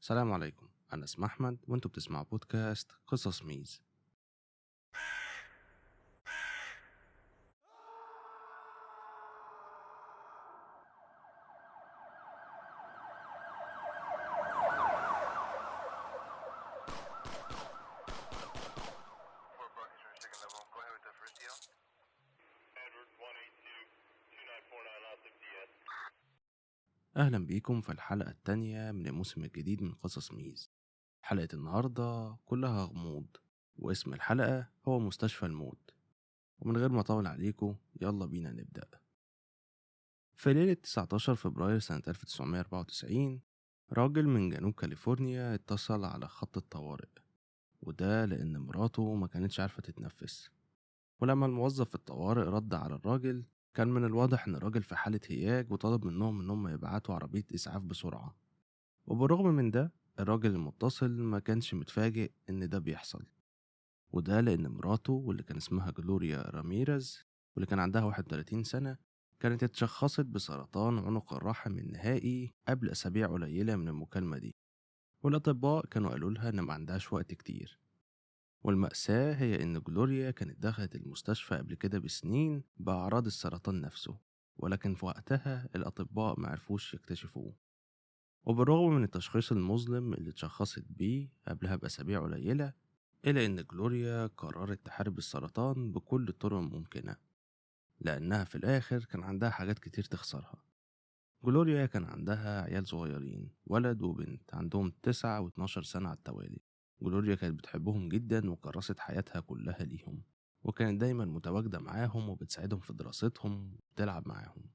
السلام عليكم، أنا اسمي أحمد وأنتوا بتسمعوا بودكاست قصص ميز. أهلا بيكم في الحلقة التانية من الموسم الجديد من قصص ميز. حلقة النهاردة كلها غموض، واسم الحلقة هو مستشفى الموت. ومن غير ما أطول عليكم يلا بينا نبدأ. في ليلة 19 فبراير سنة 1994 راجل من جنوب كاليفورنيا اتصل على خط الطوارئ، وده لأن مراته ما كانتش عارفة تتنفس. ولما الموظف في الطوارئ رد على الراجل كان من الواضح إن الراجل في حالة هياج، وطلب منهم إنهم يبعتوا عربية إسعاف بسرعة. وبالرغم من ده الراجل المتصل ما كانش متفاجئ إن ده بيحصل، وده لأن مراته واللي كان اسمها جلوريا راميرز واللي كان عندها 31 سنة كانت اتشخصت بسرطان عنق الرحم النهائي قبل أسابيع قليلة من المكالمة دي، والأطباء كانوا قالوا لها إن ما عندهاش وقت كتير. والمأساة هي إن جلوريا كانت دخلت المستشفى قبل كده بسنين بأعراض السرطان نفسه، ولكن في وقتها الأطباء معرفوش يكتشفوه. وبالرغم من التشخيص المظلم اللي اتشخصت بيه قبلها بأسابيع قليلة، إلا إن جلوريا قررت تحارب السرطان بكل الطرق الممكنة، لأنها في الآخر كان عندها حاجات كتير تخسرها. جلوريا كان عندها عيال صغيرين، ولد وبنت عندهم 9 و12 سنة على التوالي. جلوريا كانت بتحبهم جدا وكرست حياتها كلها ليهم، وكانت دايما متواجدة معاهم وبتساعدهم في دراستهم وبتلعب معاهم،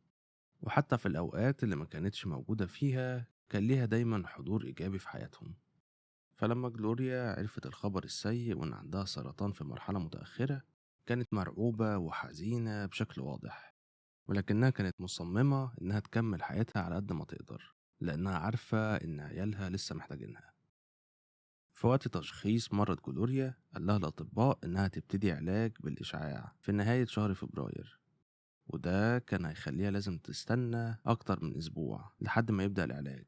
وحتى في الأوقات اللي ما كانتش موجودة فيها كان ليها دايما حضور إيجابي في حياتهم. فلما جلوريا عرفت الخبر السيء وإن عندها سرطان في مرحلة متأخرة كانت مرعوبة وحزينة بشكل واضح، ولكنها كانت مصممة إنها تكمل حياتها على قد ما تقدر، لأنها عارفة إن عيالها لسه محتاجينها. في وقت تشخيص مرض جلوريا قال لها الأطباء إنها تبتدي علاج بالإشعاع في نهاية شهر فبراير، وده كان هيخليها لازم تستنى أكتر من أسبوع لحد ما يبدأ العلاج.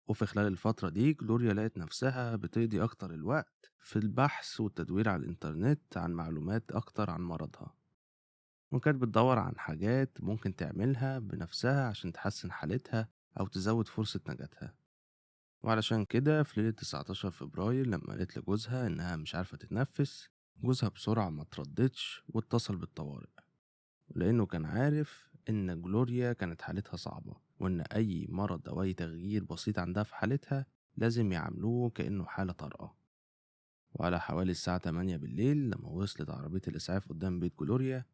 وفي خلال الفترة دي جلوريا لقت نفسها بتقضي أكتر الوقت في البحث والتدوير على الإنترنت عن معلومات أكتر عن مرضها، وكانت بتدور عن حاجات ممكن تعملها بنفسها عشان تحسن حالتها أو تزود فرصة نجاتها. وعلشان كده في ليلة 19 فبراير لما قالت لجوزها إنها مش عارفة تتنفس، جوزها بسرعة ما ترددش واتصل بالطوارئ، لأنه كان عارف إن جلوريا كانت حالتها صعبة، وإن أي مرض أو أي تغيير بسيط عندها في حالتها لازم يعاملوه كأنه حالة طارئة. وعلى حوالي الساعة 8 بالليل لما وصلت عربية الإسعاف قدام بيت جلوريا،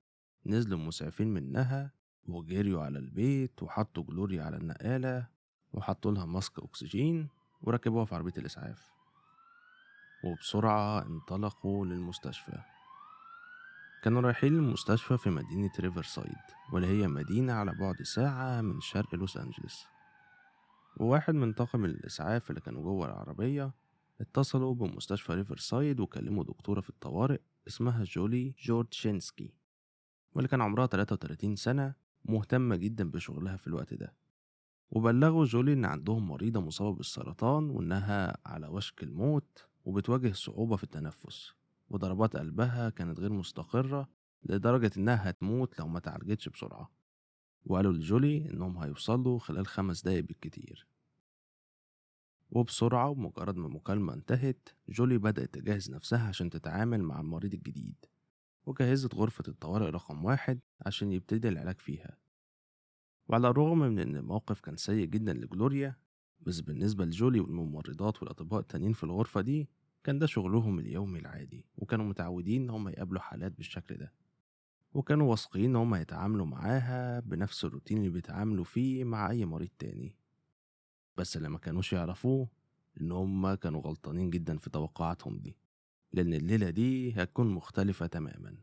نزلوا المسعفين منها وجريوا على البيت وحطوا جلوريا على النقالة وحطوا لها ماسك أكسجين وركبوها في عربية الإسعاف، وبسرعة انطلقوا للمستشفى. كانوا رايحين للمستشفى في مدينة ريفرسايد، واللي هي مدينة على بعد ساعة من شرق لوس أنجلس. وواحد من طاقم الإسعاف اللي كانوا جوه العربية اتصلوا بمستشفى ريفرسايد وكلموا دكتورة في الطوارئ اسمها جولي جورتشينسكي، واللي كان عمرها 33 سنة، مهتمة جدا بشغلها في الوقت ده. وبلغوا جولي إن عندهم مريضة مصابة بالسرطان وإنها على وشك الموت وبتواجه صعوبة في التنفس، وضربات قلبها كانت غير مستقرة لدرجة إنها هتموت لو ما تعالجتش بسرعة. وقالوا لجولي إنهم هيوصلوا خلال 5 دقايق بالكتير. وبسرعة ومجرد ما المكالمة انتهت جولي بدأت تجهز نفسها عشان تتعامل مع المريض الجديد، وجهزت غرفة الطوارئ رقم 1 عشان يبتدي العلاج فيها. وعلى الرغم من إن الموقف كان سيء جدا لجلوريا، بس بالنسبة لجولي والممرضات والأطباء التانيين في الغرفة دي كان ده شغلهم اليومي العادي، وكانوا متعودين إن هم يقابلوا حالات بالشكل ده، وكانوا واثقين إن هم يتعاملوا معاها بنفس الروتين اللي بيتعاملوا فيه مع أي مريض تاني. بس اللي ما كانوش يعرفوه إن هم كانوا غلطانين جدا في توقعاتهم دي، لأن الليلة دي هتكون مختلفة تماما.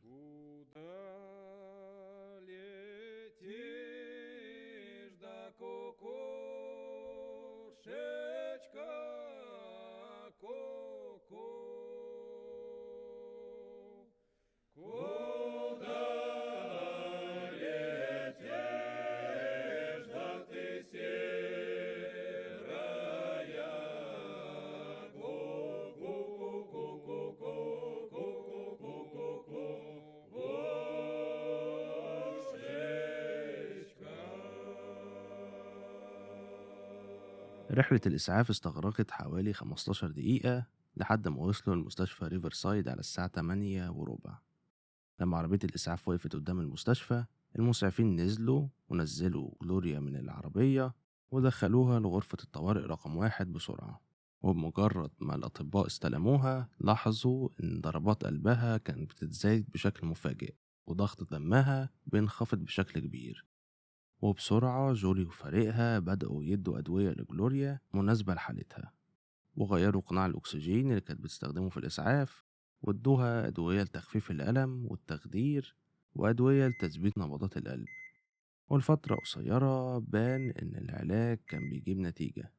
Куда летишь, да ты серая? رحلة الإسعاف استغرقت حوالي 15 دقيقة لحد ما وصلوا لمستشفى ريفرسايد على الساعة 8:15. لما عربية الإسعاف وقفت قدام المستشفى، المسعفين نزلوا ونزلوا جلوريا من العربية ودخلوها لغرفة الطوارئ رقم 1 بسرعة. وبمجرد ما الأطباء استلموها لاحظوا إن ضربات قلبها كانت بتتزايد بشكل مفاجئ وضغط دمها بينخفض بشكل كبير. وبسرعة جولي وفريقها بدأوا يدوا أدوية لجلوريا مناسبة لحالتها، وغيروا قناع الأكسجين اللي كانت بتستخدمه في الإسعاف، وادوها أدوية لتخفيف الألم والتخدير وأدوية لتثبيت نبضات القلب. والفترة قصيرة بان إن العلاج كان بيجيب نتيجة،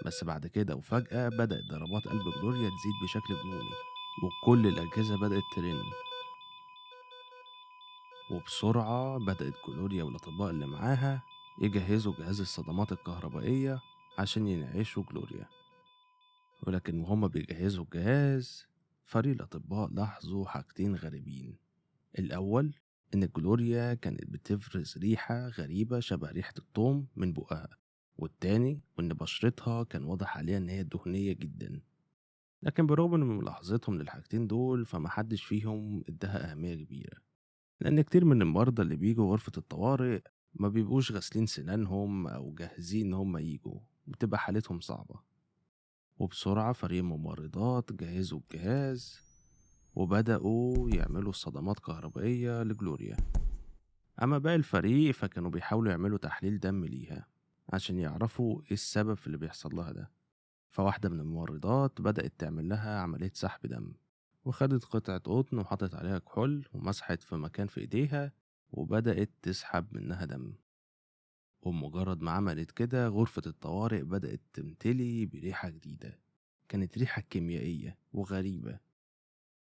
بس بعد كده وفجأة بدأت ضربات قلب جلوريا تزيد بشكل جنوني وكل الأجهزة بدأت ترن. وبسرعة بدأت جلوريا والأطباء اللي معاها يجهزوا جهاز الصدمات الكهربائية عشان ينعشوا جلوريا. ولكن وهما بيجهزوا الجهاز، فريق الأطباء لاحظوا حاجتين غريبين. الأول إن جلوريا كانت بتفرز ريحة غريبة شبه ريحة الثوم من بقها، والتاني وإن بشرتها كان واضح عليها إن هي دهنية جدا. لكن بالرغم من ملاحظتهم للحاجتين دول فمحدش فيهم اداها أهمية كبيرة، لأن كتير من المرضى اللي بيجوا غرفة الطوارئ ما بيبقوش غاسلين سنانهم أو جاهزين إن هم يجوا، بتبقى حالتهم صعبة. وبسرعة فريق الممرضات جهزوا الجهاز وبدأوا يعملوا صدمات كهربائية لجلوريا. أما باقي الفريق فكانوا بيحاولوا يعملوا تحليل دم ليها عشان يعرفوا إيه السبب في اللي بيحصل لها ده. فواحدة من الممرضات بدأت تعمل لها عملية سحب دم، وخدت قطعة قطن وحطت عليها كحول ومسحت في مكان في إيديها وبدأت تسحب منها دم. ومجرد ما عملت كده غرفة الطوارئ بدأت تمتلي بريحة جديدة، كانت ريحة كيميائية وغريبة.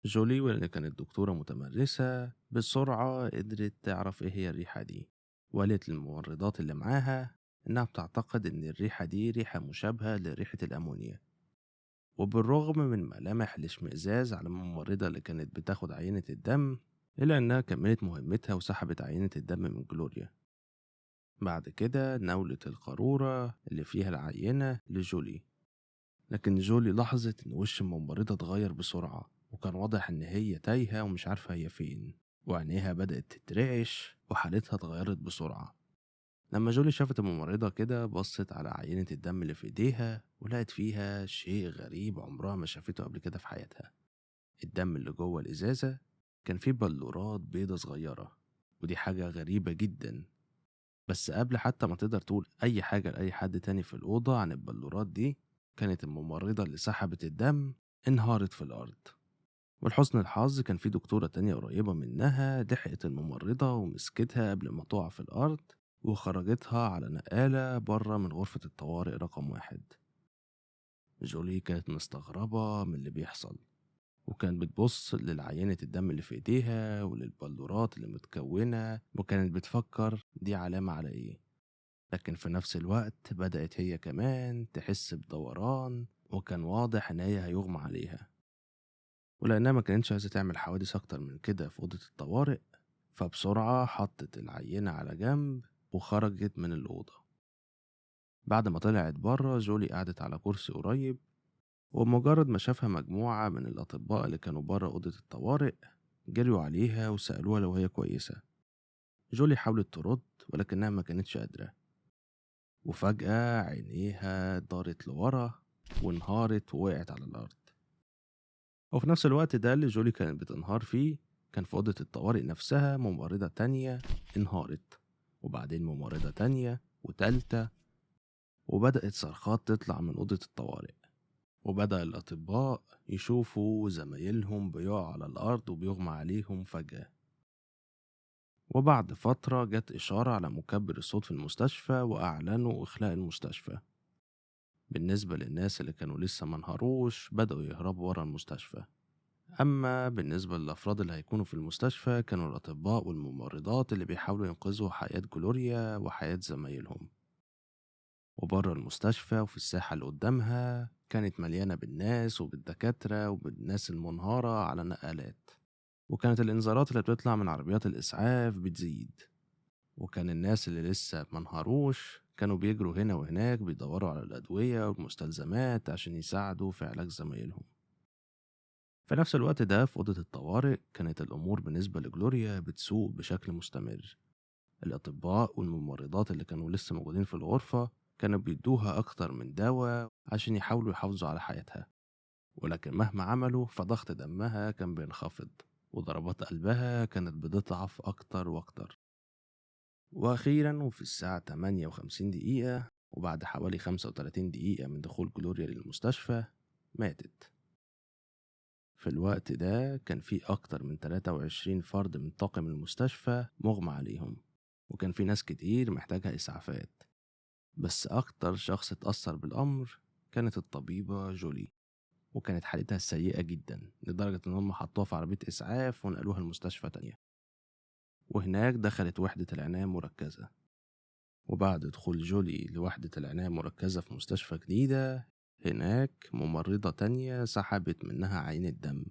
جولي واللي كانت دكتورة متمرسة بسرعة قدرت تعرف إيه هي الريحة دي، وقالت للممرضات اللي معاها إنها بتعتقد إن الريحة دي ريحة مشابهة لريحة الأمونيا. وبالرغم من ملامح الاشمئزاز على الممرضة اللي كانت بتاخد عينة الدم، إلا إنها كملت مهمتها وسحبت عينة الدم من جلوريا. بعد كده ناولت القارورة اللي فيها العينة لجولي، لكن جولي لاحظت إن وش الممرضة اتغير بسرعة، وكان واضح إن هي تايهة ومش عارفة هي فين، وعينيها بدأت تترعش وحالتها اتغيرت بسرعة. لما جولي شافت الممرضة كده بصت على عينة الدم اللي في إيديها ولقت فيها شيء غريب عمرها ما شافته قبل كده في حياتها. الدم اللي جوه الإزازة كان فيه بلورات بيضة صغيرة، ودي حاجة غريبة جدا. بس قبل حتى ما تقدر تقول أي حاجة لأي حد تاني في الأوضة عن البلورات دي، كانت الممرضة اللي سحبت الدم انهارت في الأرض. ولحسن الحظ كان في دكتورة تانية قريبة منها لحقت الممرضة ومسكتها قبل ما تقع في الأرض وخرجتها على نقالة بره من غرفة الطوارئ رقم 1. جولي كانت مستغربة من اللي بيحصل، وكانت بتبص للعينة الدم اللي في ايديها وللبلورات اللي متكونة، وكانت بتفكر دي علامة على ايه. لكن في نفس الوقت بدأت هي كمان تحس بدوران، وكان واضح ان هي هيغمى عليها. ولأنها ما كانتش عايزة تعمل حوادث أكتر من كده في أوضة الطوارئ، فبسرعة حطت العينة على جنب وخرجت من الأوضة. بعد ما طلعت بره جولي قعدت على كرسي قريب، ومجرد ما شافها مجموعة من الأطباء اللي كانوا بره أوضة الطوارئ جريوا عليها وسألوها لو هي كويسة. جولي حاولت ترد ولكنها ما كانتش قادرة، وفجأة عينيها دارت لورا وانهارت ووقعت على الأرض. وفي نفس الوقت ده اللي جولي كانت بتنهار فيه، كان في أوضة الطوارئ نفسها ممرضة تانية انهارت، وبعدين ممرضة تانية وتالتة، وبدأت صرخات تطلع من أوضة الطوارئ. وبدأ الأطباء يشوفوا زمايلهم بيقعوا على الأرض وبيغمى عليهم فجأة. وبعد فترة جت إشارة على مكبر الصوت في المستشفى وأعلنوا إخلاء المستشفى. بالنسبة للناس اللي كانوا لسه ما انهاروش بدأوا يهربوا ورا المستشفى. أما بالنسبة للأفراد اللي هيكونوا في المستشفى كانوا الأطباء والممرضات اللي بيحاولوا ينقذوا حياة جلوريا وحياة زمايلهم. وبره المستشفى وفي الساحة اللي قدامها كانت مليانة بالناس وبالدكاترة وبالناس المنهارة على نقالات، وكانت الإنذارات اللي بتطلع من عربيات الإسعاف بتزيد، وكان الناس اللي لسه منهاروش كانوا بيجروا هنا وهناك بيدوروا على الأدوية والمستلزمات عشان يساعدوا في علاج زمايلهم. في نفس الوقت ده في أوضة الطوارئ كانت الأمور بالنسبة لجلوريا بتسوء بشكل مستمر. الأطباء والممرضات اللي كانوا لسه موجودين في الغرفة كانوا بيدوها أكتر من دواء عشان يحاولوا يحافظوا على حياتها، ولكن مهما عملوا فضغط دمها كان بينخفض وضربات قلبها كانت بتضعف أكتر وأكتر. وأخيرا وفي الساعة 58 وبعد حوالي 35 دقيقة من دخول جلوريا للمستشفى ماتت. في الوقت ده كان في أكتر من 23 فرد من طاقم المستشفى مغمى عليهم، وكان في ناس كتير محتاجة إسعافات، بس أكتر شخص اتأثر بالأمر كانت الطبيبة جولي، وكانت حالتها سيئة جدا لدرجة إن هم حطوها في عربية إسعاف ونقلوها المستشفى تانية، وهناك دخلت وحدة العناية المركزة. وبعد دخول جولي لوحدة العناية المركزة في مستشفى جديدة، هناك ممرضة تانية سحبت منها عينة دم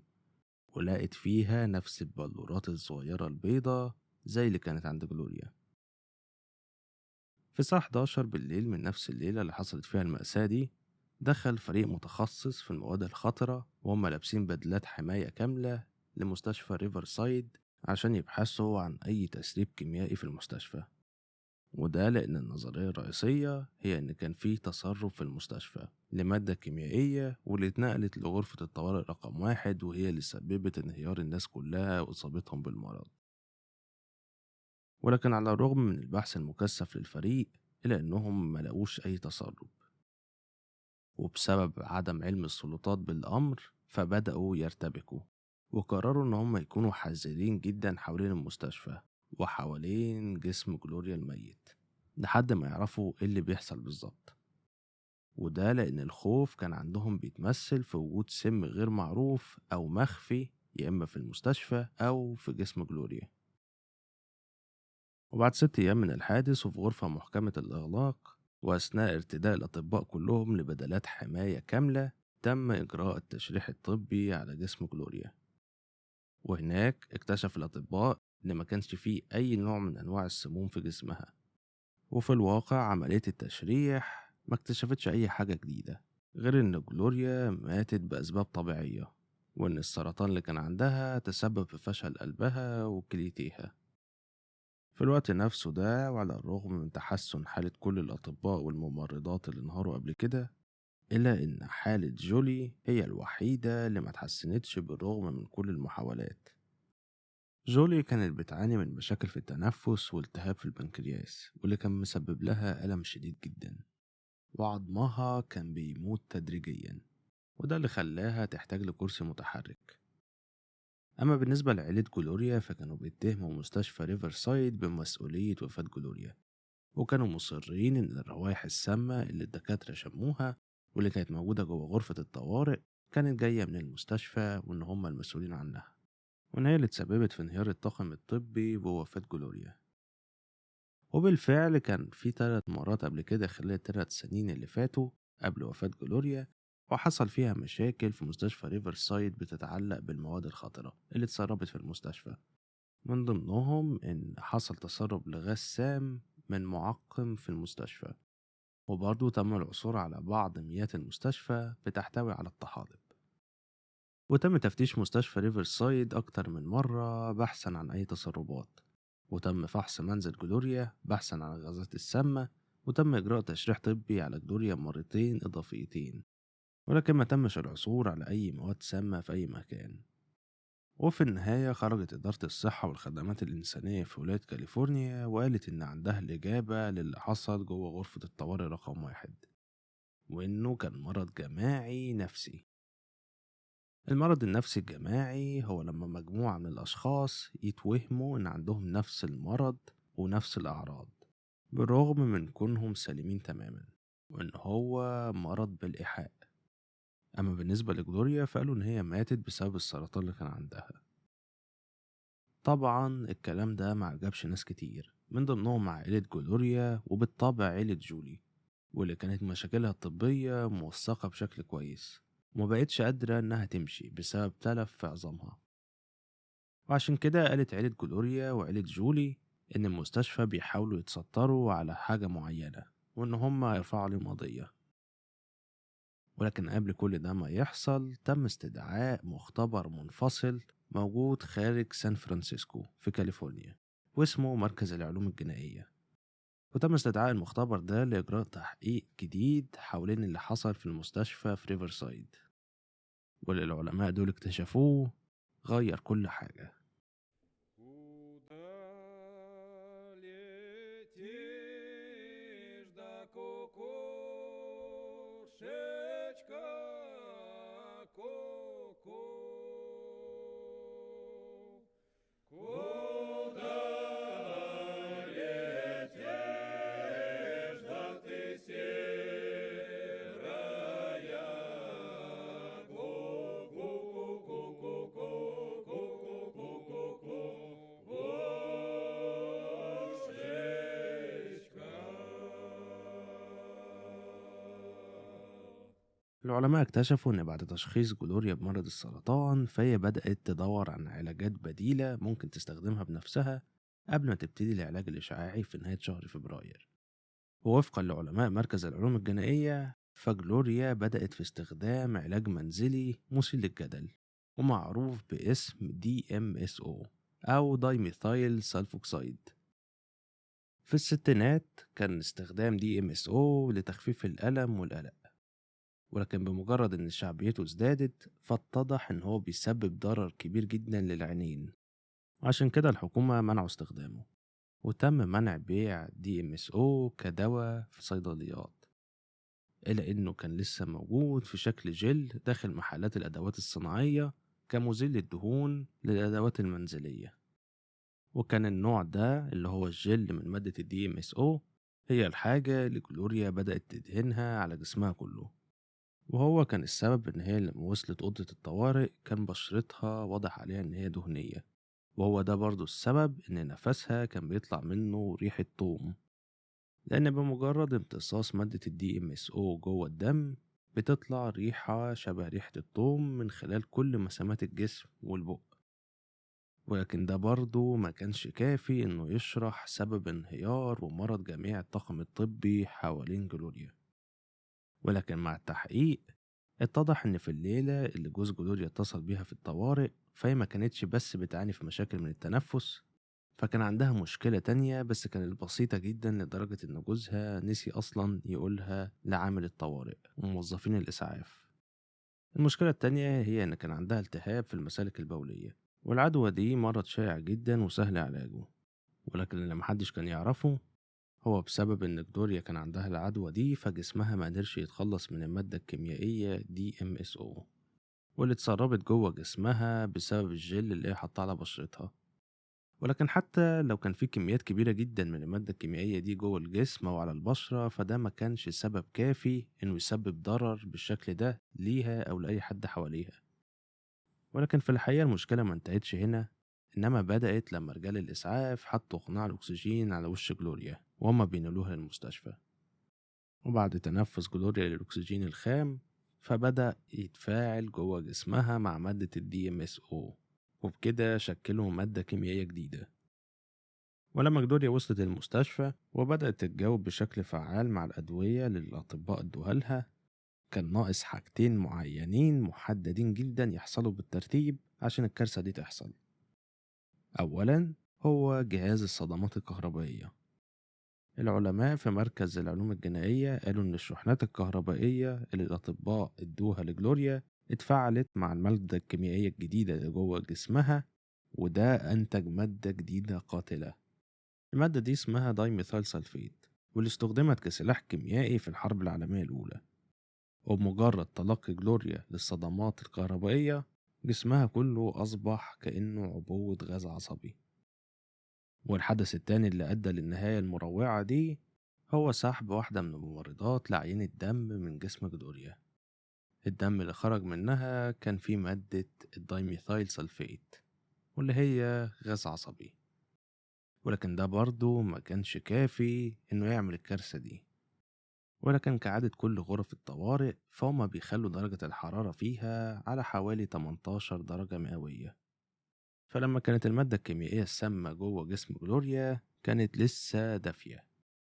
ولقت فيها نفس البلورات الصغيرة البيضة زي اللي كانت عند جلوريا. في الساعة 11 بالليل من نفس الليلة اللي حصلت فيها المأساة دي، دخل فريق متخصص في المواد الخطرة وهم لابسين بدلات حماية كاملة لمستشفى ريفرسايد عشان يبحثوا عن أي تسريب كيميائي في المستشفى، وده لأن النظرية الرئيسية هي إن كان في تسرب في المستشفى لمادة كيميائية واللي اتنقلت لغرفة الطوارئ رقم 1 وهي اللي سببت انهيار الناس كلها وإصابتهم بالمرض. ولكن على الرغم من البحث المكثف للفريق إلا إنهم ما لقوش أي تسرب، وبسبب عدم علم السلطات بالأمر فبدأوا يرتبكوا وقرروا إن هم يكونوا حذرين جدا حوالين المستشفى وحوالين جسم جلوريا الميت لحد ما يعرفوا إيه اللي بيحصل بالظبط. وده لأن الخوف كان عندهم بيتمثل في وجود سم غير معروف أو مخفي يا إما في المستشفى أو في جسم جلوريا. وبعد 6 أيام من الحادث وفي غرفة محكمة الإغلاق وأثناء ارتداء الأطباء كلهم لبدلات حماية كاملة، تم إجراء التشريح الطبي على جسم جلوريا، وهناك اكتشف الأطباء إن ما كانش فيه أي نوع من أنواع السموم في جسمها. وفي الواقع عملية التشريح ما اكتشفتش أي حاجة جديدة غير إن جلوريا ماتت بأسباب طبيعية، وإن السرطان اللي كان عندها تسبب في فشل قلبها وكليتيها. في الوقت نفسه ده وعلى الرغم من تحسن حالة كل الأطباء والممرضات اللي انهاروا قبل كده، إلا إن حالة جولي هي الوحيدة اللي ما تحسنتش بالرغم من كل المحاولات. جولي كانت بتعاني من مشاكل في التنفس والتهاب في البنكرياس، واللي كان مسبب لها ألم شديد جدا، وعظمها كان بيموت تدريجيا، وده اللي خلاها تحتاج لكرسي متحرك. أما بالنسبة لعيلة جلوريا فكانوا بيتهموا مستشفى ريفرسايد بمسؤولية وفاة جلوريا، وكانوا مصرين إن الروائح السامة اللي الدكاترة شموها واللي كانت موجودة جوه غرفة الطوارئ كانت جاية من المستشفى وإن هم المسؤولين عنها، وإن هي اللي اتسببت في انهيار الطاقم الطبي ووفاة جلوريا. وبالفعل كان في 3 مرات قبل كده خلال 3 سنين اللي فاتوا قبل وفاة جلوريا وحصل فيها مشاكل في مستشفى ريفرسايد بتتعلق بالمواد الخطرة اللي اتسربت في المستشفى، من ضمنهم إن حصل تسرب لغاز سام من معقم في المستشفى، وبرضه تم العثور على بعض مياه المستشفى بتحتوي على الطحالب. وتم تفتيش مستشفى ريفرسايد أكتر من مرة بحثا عن أي تسربات، وتم فحص منزل جلوريا بحثا عن الغازات السامة، وتم إجراء تشريح طبي على جلوريا مرتين إضافيتين، ولكن ما تمش العثور على أي مواد سامة في أي مكان. وفي النهاية خرجت إدارة الصحة والخدمات الإنسانية في ولاية كاليفورنيا وقالت إن عندها الإجابة للي حصل جوه غرفة الطوارئ رقم 1، وإنه كان مرض جماعي نفسي. المرض النفسي الجماعي هو لما مجموعة من الأشخاص يتوهموا إن عندهم نفس المرض ونفس الأعراض بالرغم من كونهم سليمين تماما، وإن هو مرض بالإيحاء. أما بالنسبة لجلوريا فقالوا إن هي ماتت بسبب السرطان اللي كان عندها. طبعا الكلام ده ما عجبش ناس كتير، من ضمنهم عائلة جلوريا وبالطبع عائلة جولي، واللي كانت مشاكلها الطبية موثقة بشكل كويس وما بقتش قادرة إنها تمشي بسبب تلف في عظامها. وعشان كده قالت عيلة جلوريا وعيلة جولي إن المستشفى بيحاولوا يتستروا على حاجة معينة، وإن هم هيرفعوا عليهم قضية. ولكن قبل كل ده ما يحصل تم استدعاء مختبر منفصل موجود خارج سان فرانسيسكو في كاليفورنيا، واسمه مركز العلوم الجنائية. وتم استدعاء المختبر ده لإجراء تحقيق جديد حوالين اللي حصل في المستشفى في ريفرسايد، واللي العلماء دول اكتشفوه غير كل حاجة. Куда летишь, да кукушечка, ку-ку? Куда летишь, да ты серая, ку-ку-ку-ку-ку-ку-ку-ку-ку, кошечка. العلماء اكتشفوا إن بعد تشخيص جلوريا بمرض السرطان فهي بدأت تدور عن علاجات بديلة ممكن تستخدمها بنفسها قبل ما تبتدي العلاج الإشعاعي في نهاية شهر فبراير. ووفقا لعلماء مركز العلوم الجنائية فجلوريا بدأت في استخدام علاج منزلي مثير للجدل ومعروف باسم DMSO أو dimethyl sulfoxide. في الستينات كان استخدام DMSO لتخفيف الألم والقلق، ولكن بمجرد إن شعبيته ازدادت فاتضح إن هو بيسبب ضرر كبير جدا للعينين، وعشان كده الحكومة منعوا استخدامه، وتم منع بيع DMSO كدواء في صيدليات، إلا إنه كان لسه موجود في شكل جل داخل محلات الأدوات الصناعية كمزيل للدهون للأدوات المنزلية. وكان النوع ده اللي هو الجل من مادة ال DMSO هي الحاجة اللي جلوريا بدأت تدهنها على جسمها كله، وهو كان السبب إن هي لما وصلت أوضة الطوارئ كان بشرتها واضح عليها إن هي دهنية، وهو ده برضو السبب إن نفسها كان بيطلع منه ريحة توم، لأن بمجرد امتصاص مادة ال DMSO جوه الدم بتطلع ريحة شبه ريحة التوم من خلال كل مسامات الجسم والبق. ولكن ده برضو ما كانش كافي إنه يشرح سبب انهيار ومرض جميع الطاقم الطبي حوالين جلوريا. ولكن مع التحقيق اتضح إن في الليلة اللي جوز جلوريا اتصل بيها في الطوارئ فهي ما كانتش بس بتعاني في مشاكل من التنفس، فكان عندها مشكلة تانية بس كانت بسيطة جدا لدرجة إن جوزها نسي أصلا يقولها لعامل الطوارئ وموظفين الإسعاف. المشكلة التانية هي إن كان عندها التهاب في المسالك البولية، والعدوى دي مرض شائع جدا وسهل علاجه، ولكن اللي محدش كان يعرفه هو بسبب إن جلوريا كان عندها العدوى دي فجسمها ما قدرش يتخلص من المادة الكيميائية DMSO واللي اتسربت جوه جسمها بسبب الجل اللي هي حطاه على بشرتها. ولكن حتى لو كان في كميات كبيرة جدا من المادة الكيميائية دي جوه الجسم أو على البشرة فده ما كانش سبب كافي إنه يسبب ضرر بالشكل ده ليها أو لأي حد حواليها. ولكن في الحقيقة المشكلة ما انتهتش هنا، إنما بدأت لما رجال الإسعاف حطوا قناع الأكسجين على وش جلوريا وهما بينقلوها للمستشفى، وبعد تنفس جلوريا للأكسجين الخام فبدأ يتفاعل جوه جسمها مع مادة ال DMSO، وبكده شكلوا مادة كيميائية جديدة. ولما جلوريا وصلت المستشفى وبدأت تتجاوب بشكل فعال مع الأدوية اللي الأطباء ادوها لها، كان ناقص حاجتين معينين محددين جدا يحصلوا بالترتيب عشان الكارثة دي تحصل. أولا هو جهاز الصدمات الكهربائية. العلماء في مركز العلوم الجنائية قالوا إن الشحنات الكهربائية اللي الأطباء ادوها لجلوريا اتفاعلت مع المادة الكيميائية الجديدة اللي جوه جسمها، وده أنتج مادة جديدة قاتلة. المادة دي اسمها dimethyl sulfate، واللي استخدمت كسلاح كيميائي في الحرب العالمية الأولى. وبمجرد تلقي جلوريا للصدمات الكهربائية جسمها كله أصبح كأنه عبوة غاز عصبي. والحدث التاني اللي أدى للنهاية المروعة دي هو سحب واحدة من الممرضات لعينة دم من جسم جلوريا. الدم اللي خرج منها كان فيه مادة ال dimethyl sulfate واللي هي غاز عصبي، ولكن ده برضو ما كانش كافي إنه يعمل الكارثة دي. ولكن كعادة كل غرف الطوارئ فهم بيخلوا درجة الحرارة فيها على حوالي 18 درجة مئوية، فلما كانت المادة الكيميائية السامة جوه جسم جلوريا كانت لسه دافية،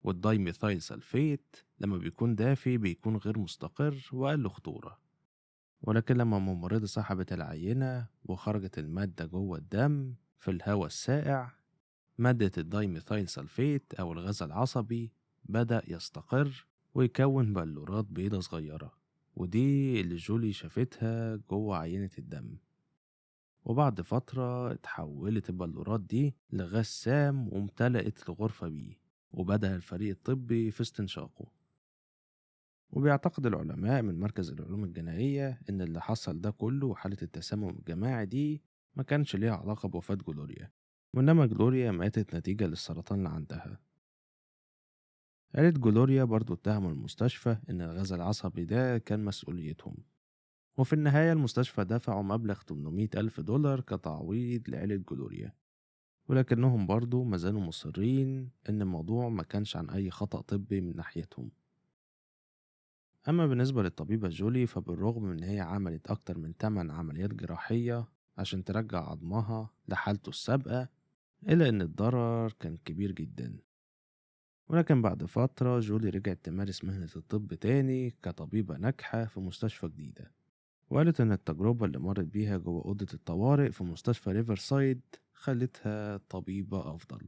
وال dimethyl sulfate لما بيكون دافي بيكون غير مستقر وأقل خطورة. ولكن لما الممرضة سحبت العينة وخرجت المادة جوه الدم في الهواء السائع، مادة ال dimethyl sulfate أو الغاز العصبي بدأ يستقر ويكون بلورات بيضة صغيرة، ودي اللي جولي شافتها جوه عينة الدم. وبعد فترة اتحولت البلورات دي لغاز سام وامتلأت الغرفة بيه، وبدأ الفريق الطبي في استنشاقه. وبيعتقد العلماء من مركز العلوم الجنائية إن اللي حصل ده كله وحالة التسمم الجماعي دي ما كانش ليها علاقة بوفاة جلوريا، وإنما جلوريا ماتت نتيجة للسرطان اللي عندها. عيلة جلوريا برضو اتهموا المستشفى إن الغاز العصبي ده كان مسؤوليتهم، وفي النهاية المستشفى دفعوا مبلغ $800,000 كتعويض لعيلة جلوريا، ولكنهم برضو ما زالوا مصرين إن الموضوع ما كانش عن أي خطأ طبي من ناحيتهم. أما بالنسبة للطبيبة جولي فبالرغم من إن هي عملت أكتر من 8 عمليات جراحية عشان ترجع عظمها لحالته السابقة، إلا إن الضرر كان كبير جدا. ولكن بعد فترة جولي رجعت تمارس مهنة الطب تاني كطبيبة ناجحة في مستشفى جديدة، وقالت إن التجربة اللي مرت بيها جوه أوضة الطوارئ في مستشفى ريفرسايد خلتها طبيبة أفضل.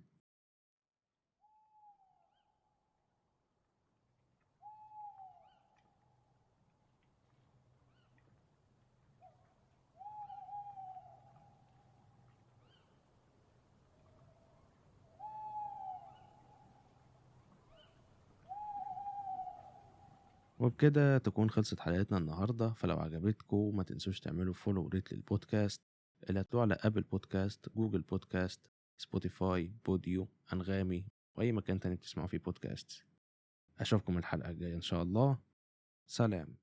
وبكده تكون خلصت حلقتنا النهاردة. فلو عجبتكم ما تنسوش تعملوا follow و rate للبودكاست اللي هتلاقوه على Apple Podcast، Google Podcast، Spotify، Podeo، أنغامي، وأي مكان تاني بتسمعوا فيه بودكاست. أشوفكم الحلقة الجاية إن شاء الله. سلام.